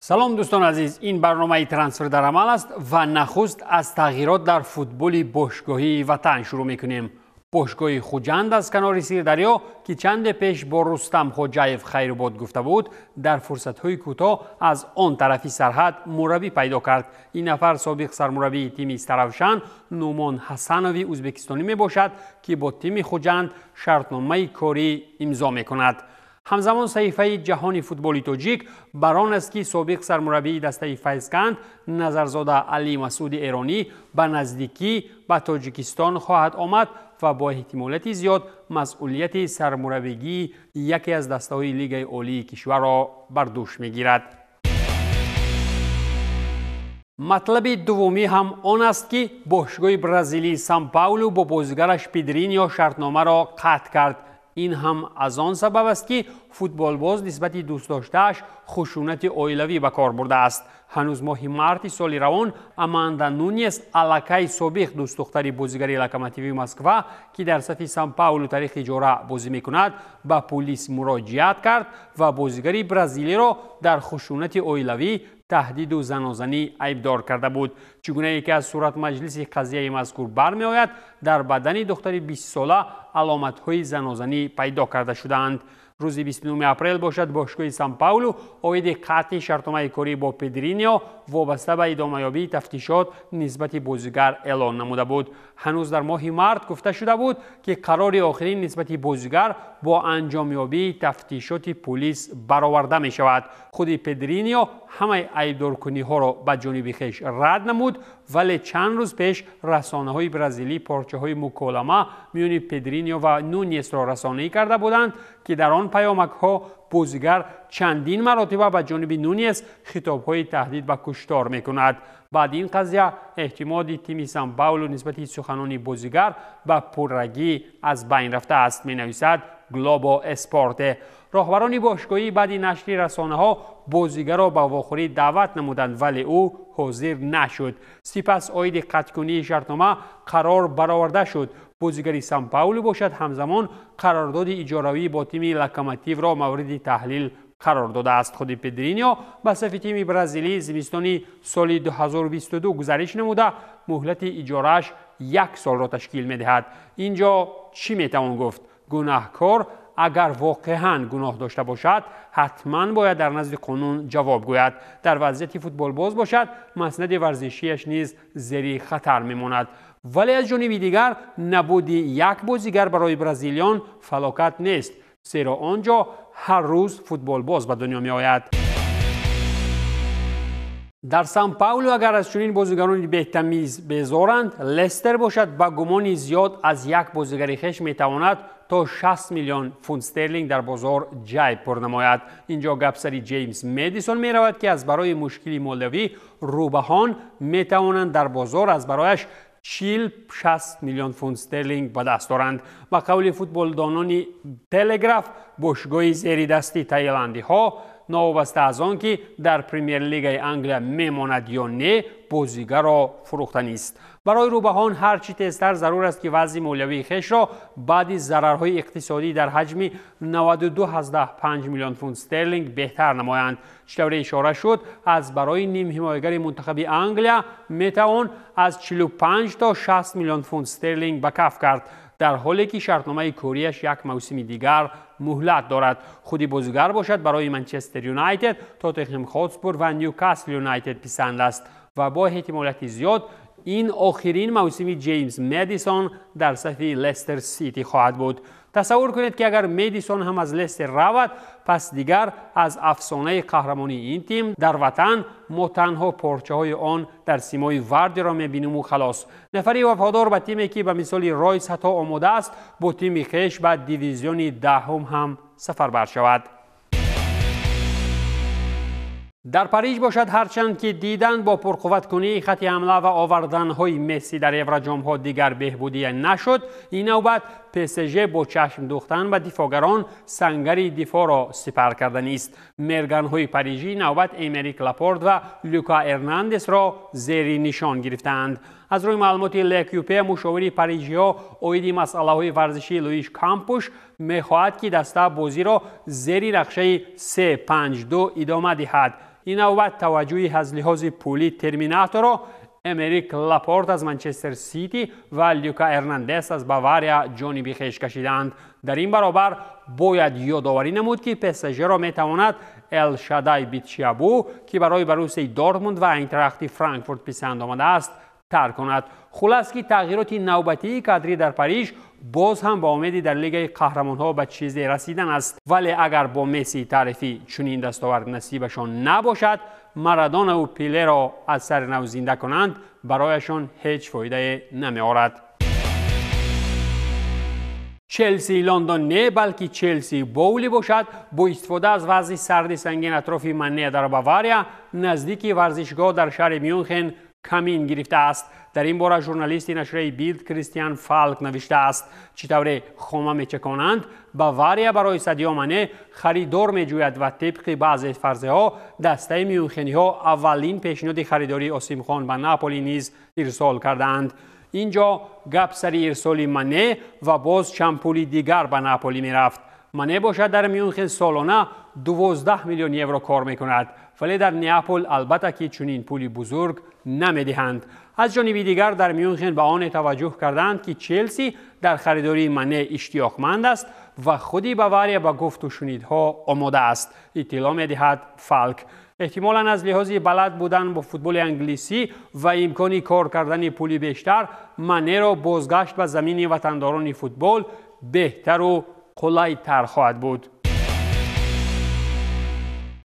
Салом, дӯстон азиз, ин барномаи «Трансфер дар амал» аст ва нахуст аз тағйирот дар футболи бошгоҳии ватан шурӯъ мекунем. Бошгоҳи Хуҷанд аз канори Сирдарё, ки чанде пеш бо Рустам Хоҷаев хайрубод гуфта буд, дар фурсатҳои кӯтоҳ аз он тарафи сарҳад мураббӣ пайдо кард. Ин нафар собиқ сармураббии тими Истаравшан Нуъмон Ҳасанови ӯзбекистонӣ мебошад, ки бо тими Хуҷанд шартномаи корӣ имзо мекунад. Ҳамзамон саҳифаи ҷаҳони футболи тоҷик бар он аст, ки собиқ сармураббии дастаи Файзканд Назарзода Алӣ Масуди эронӣ ба наздикӣ ба Тоҷикистон хоҳад омад ва бо эҳтимолияти зиёд масъулияти сармураббигии яке аз дастаҳои Лигаи олии кишварро бар дӯш мегирад. Матлаби дуввумӣ ҳам он аст, ки бошгоҳи бразилии Сан Паулу бо бозигараш Педринио шартномаро қатъ кард. Ин ҳам аз он сабаб аст, ки футболбоз нисбати дӯстдоштааш хушунати оилавӣ ба кор бурдааст. Ҳанӯз моҳи марти соли равон Аманда Нунес, аллакай собиқ дӯстдухтари бозигари Локомотиви Москва, ки дар сафи Сан Паулу тариқи иҷора бозӣ мекунад, ба пулис муроҷиат кард ва бозигари бразилиро дар хушунати оилавӣ, таҳдиду занозанӣ айбдор карда буд. Чӣ гунае ки аз суратмаҷлиси қазияи мазкур бармеояд, дар бадани духтари 20-сола аломатҳои занозанӣ пайдо карда шудаанд. Рӯзи 29 апрел бошад, бошгоҳи Сан Паулу оиди қатъи шартномаи корӣ бо Педринио вобаста ба идомаёбии тафтишот нисбати бозигар эълон намуда буд. Ҳанӯз дар моҳи март гуфта шуда буд, ки қарори охирин нисбати бозигар бо анҷомёбии тафтишоти пулис бароварда мешавад. Худи Педринио ҳамаи айбдоркуниҳоро ба ҷониби хеш рад намуд, вале чанд рӯз пеш расонаҳои бразилӣ порчаҳои муколама миёни Педринио ва Нунесро расонаӣ карда буданд, ки дар он паёмакҳо бозигар чандин маротиба ба ҷониби Нунес хитобҳои таҳдид ба куштор мекунад. Баъди ин қазия эътимоди тими Сан Паулу нисбати суханони бозигар ба пуррагӣ аз байн рафтааст, менависад Глобо Эспорте. Роҳбарони бошгоҳӣ баъди нашри расонаҳо бозигарро ба вохӯрӣ даъват намуданд, вале ӯ ҳозир нашуд. Сипас оиди қатъкунии шартнома қарор бароварда шуд. Бозигари Сан Паулу бошад, ҳамзамон қарордоди иҷоравӣ бо тими Локомотивро мавриди таҳлил қарор додааст. Худи Педринио ба сафи тими бразилӣ зимистони соли 2022 гузариш намуда, муҳлати иҷорааш як солро ташкил медиҳад. Ин ҷо чӣ метавон гуфт? Гунаҳкор агар воқеан гуноҳ дошта бошад, ҳатман бояд дар назди қонун ҷавоб гӯяд. Дар вазъияти футболбоз бошад, маснади варзишиаш низ зери хатар мемонад. Вале аз ҷониби дигар набуди як бозигар барои бразилиён фалокат нест, зеро он ҷо ҳар рӯз футболбоз ба дунё меояд. Дар Сан Паулу агар аз чунин бозигарони бетамиз безоранд, Лестер бошад, ба гумони зиёд аз як бозигари хеш метавонад то 60 миллион фунт стерлинг дар бозор ҷайб пур намояд. Ин ҷо гап сари Ҷеймс Медисон меравад, ки аз барои мушкили молиявӣ рӯбаҳон метавонанд дар бозор аз барояш 40-60 миллион фунт стерлинг ба даст доранд. Ба қавли футболдонони Телеграф, бошгоҳи зеридасти таиландиҳо, новобаста аз он ки дар Премер-лигаи Англия мемонад ё не, бозигарро фурӯхтанист. Барои рӯбаҳон ҳар чӣ тезтар зарур аст, ки вазъи молиявии хешро баъди зарарҳои иқтисодӣ дар ҳаҷми 92,5 миллион фунт стерлинг беҳтар намоянд. Чӣ тавре ишора шуд, аз барои нимҳимоягари мунтахаби Англия метавон аз 45 то 60 миллион фунт стерлинг ба каф кард, дар ҳоле ки шартномаи кориаш як мавсими дигар муҳлат дорад. Худи бозигар бошад, барои Манчестер Юнайтед, Тоттенҳем Хотспур ва Ньюкасл Юнайтед писанд аст ва бо эҳтимолияти зиёд ин охирин мавсими Ҷеймс Медисон дар сафи Лестер Сити хоҳад буд. Тасаввур кунед, ки агар Медисон ҳам аз Лестер равад, пас дигар аз афсонаи қаҳрамонии ин тим дар ватан мо танҳо порчаҳои он дар симои Вардиро мебиниму халос. Нафари вафодор ба тиме, ки ба мисоли Ройс ҳатто омода аст бо тими хеш ба дивизиони даҳум ҳам сафарбар шавад. Дар Париж бошад, ҳарчанд ки диданд бо пурқувваткунии хати ҳамла ва оварданҳои Месси дар Евроҷомҳо дигар беҳбудия нашуд, ин навбат ПСЖ бо чашм духтан ба дифоъгарон сангари дифоъро сипар карданист. Мерганҳои парижӣ навбат Эмерик Лапорт ва Люка Эрнандесро зери нишон гирифтаанд. Аз рӯи маълумоти Лекюпе, мушовири парижиҳо оиди масъалаҳои варзишии Луиш Кампуш мехоҳад, ки даста бозиро зери нақшаи 3-5-2 идома диҳад. Ин навбат таваҷҷӯҳи аз лиҳози пулӣ Терминаторро Эмерик Лапорт аз Манчестер Сити ва Люка Эрнандес аз Бавария ҷониби хеш кашиданд. Дар ин баробар бояд ёдоварӣ намуд, ки ПСЖ-ро метавонад Эл Шадай Битшиабу, ки барои Боруссияи Дортмунд ва Айнтрахти Франкфурт писанд омадааст, тарк кунад. Хулас ки тағйироти навбатии кадрӣ дар Париж боз ҳам ба умеди дар Лигаи қаҳрамонҳо ба чизе расидан аст. Вале агар бо Мессии таърифӣ чунин дастовард насибашон набошад, Марадонаву Пилеро аз сари нав зинда кунанд, барояшон ҳеҷ фоидае намеорад. Челсии Лондон не, балки Челсии Боули бошад, бо истифода аз вазъи сарди сангин атрофи Мане дар Бавария, наздики варзишгоҳ дар шаҳри Мюнхен камин гирифтааст. Дар ин бора журналисти нашрияи Билд Кристиан Фалк навиштааст. Чӣ тавре хома мечаконанд, Бавария барои Садио Мане харидор меҷӯяд ва тибқи баъзе фарзеҳо дастаи мюнхениҳо аввалин пешниҳоди харидории Осимхон ба Наполи низ ирсол кардаанд. Инҷо гап сари ирсоли Мане ва боз чанд пули дигар ба Наполи мерафт. Мане бошад дар Мюнхен солона 12 миллион евро кор мекунад, вале дар Неапол албатта ки чунин пули бузург намедиҳанд. Аз ҷониби дигар дар Мюнхен ба оне таваҷҷӯҳ карданд, ки Челси дар харидории Мане иштиёқманд аст ва худи Бавария ба гуфту шунидҳо омода аст, иттилоъ медиҳад Фалк. Эҳтимолан аз лиҳози балад будан бо футболи англисӣ ва имкони кор кардани пули бештар, Манеро бозгашт ба замини ватандорони футбол беҳтару қулайтар хоҳад буд.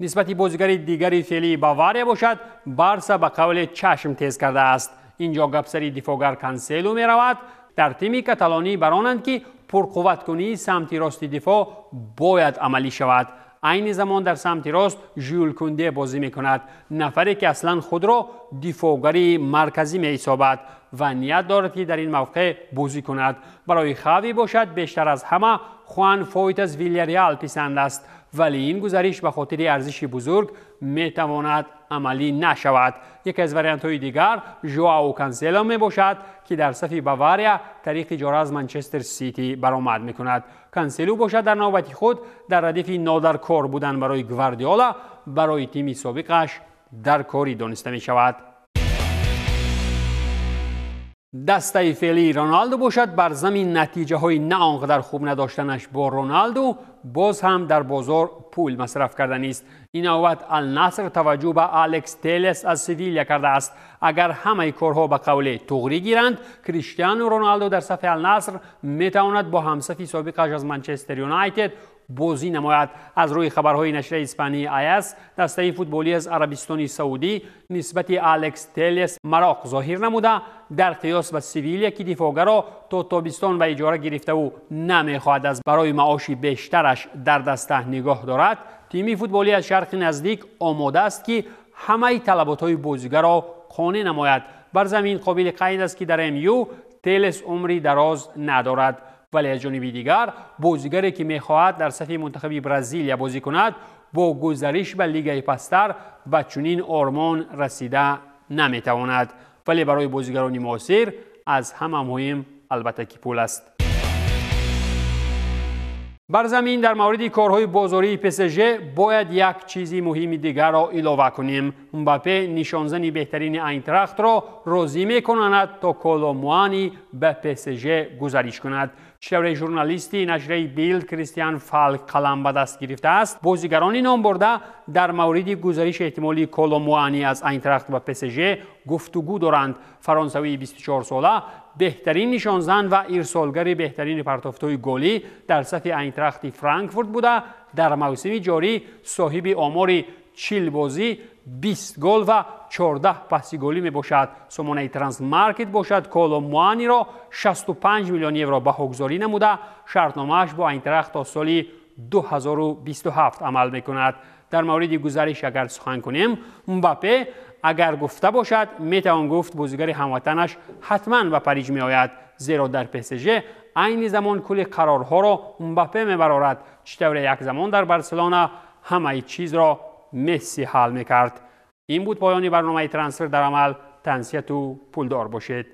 Нисбати бозигари дигари феълии Бавария бошад, Барса ба қавле чашм тез кардааст. Инҷо гапсари дифоъгар Канселу меравад. Дар тими каталонӣ баронанд, ки пурқувваткунии самти рости дифоъ бояд амалӣ шавад. Айни замон дар самти рост Жюл Кунде бозӣ мекунад, нафаре ки аслан худро дифоъгари марказӣ меҳисобад ва ният дорад, ки дар ин мавқеъ бозӣ кунад. Барои Хави бошад, бештар аз ҳама Хуан Фойт аз Вилляреал писанд аст, вале ин гузариш ба хотири арзиши бузург метавонад амалӣ нашавад. Яке аз вариантҳои дигар Жоао Кансело мебошад, ки дар сафи Бавария тариқи иҷора аз Манчестер Сити баромад мекунад. Канселу бошад дар навбати худ дар радифи нодаркор будан барои Гвардиола барои тими собиқаш даркорӣ дониста мешавад. Дастаи феълии Роналду бошад, бар зами натиҷаҳои на он қадар хуб надоштанаш бо Роналду боз ҳам дар бозор пул масраф карданист. Ин навбат Ал-Наср таваҷҷӯҳ ба Алекс Телес аз Севиля кардааст. Агар ҳамаи корҳо ба қавле туғрӣ гиранд, Криштиану Роналду дар сафи Ал-Наср метавонад бо ҳамсафи собиқаш аз Манчестер Юнайтед бозӣ намояд. Аз рӯи хабарҳои нашрияи испании АЯС, дастаи футболӣ аз Арабистони Саудӣ нисбати Алекс Телес мароқ зоҳир намуда, дар қиёс ба Севилия, ки дифоъгаро то тобистон ба иҷора гирифтаву намехоҳад аз барои маоши бештараш дар даста нигоҳ дорад, тими футболӣ аз Шарқи Наздик омода аст, ки ҳамаи талаботҳои бозигарро қонеъ намояд. Бар замин қобили қайд аст, ки дар МЮ Телес умри дароз надорад. Вале аз ҷониби дигар бозигаре, ки мехоҳад дар сафи мунтахаби Бразилия бозӣ кунад, бо гузариш ба лигаи пасттар ба чунин ормон расида наметавонад. Вале барои бозигарони муосир аз ҳама муҳим албатта ки пул аст. Бар замин дар мавриди корҳои бозории ПСЖ бояд як чизи муҳими дигарро илова кунем. Мбаппе нишонзани беҳтарини Айнтрахтро розӣ мекунад, то Коло Муани ба ПСЖ гузариш кунад. Чӣ тавре журналисти нашрияи Билд Кристиан Фалк қалам ба даст гирифтааст, бозигарони номбурда дар мавриди гузариши эҳтимолии Коло Муани аз Айнтрахт ба ПСЖ гуфтугӯ доранд. Фаронсавии 24-сола беҳтарин нишонзан ва ирсолгари беҳтарини партофтҳои голӣ дар сафи Айнтрахти Франкфурт буда, дар мавсими ҷорӣ соҳиби омори 40 бозӣ, 20 гол ва 14 паси голӣ мебошад. Сомонаи Трансмаркет бошад, Коло Муаниро 65 миллион евро баҳогузорӣ намуда, шартномааш бо Айнтрахт то соли 2027 амал мекунад. Дар мавриди гузариш агар сухан кунем, Мбаппе агар гуфта бошад, метавон гуфт бозигари ҳамватанаш ҳатман ба Париж меояд, зеро дар ПСЖ айни замон кулли қарорҳоро Мбаппе мебарорад, чӣ тавре як замон дар Барселона ҳамаи чизро Месси ҳал мекард. Ин буд поёни барномаи Трансфер дар амал. Тансияту пулдор бошед.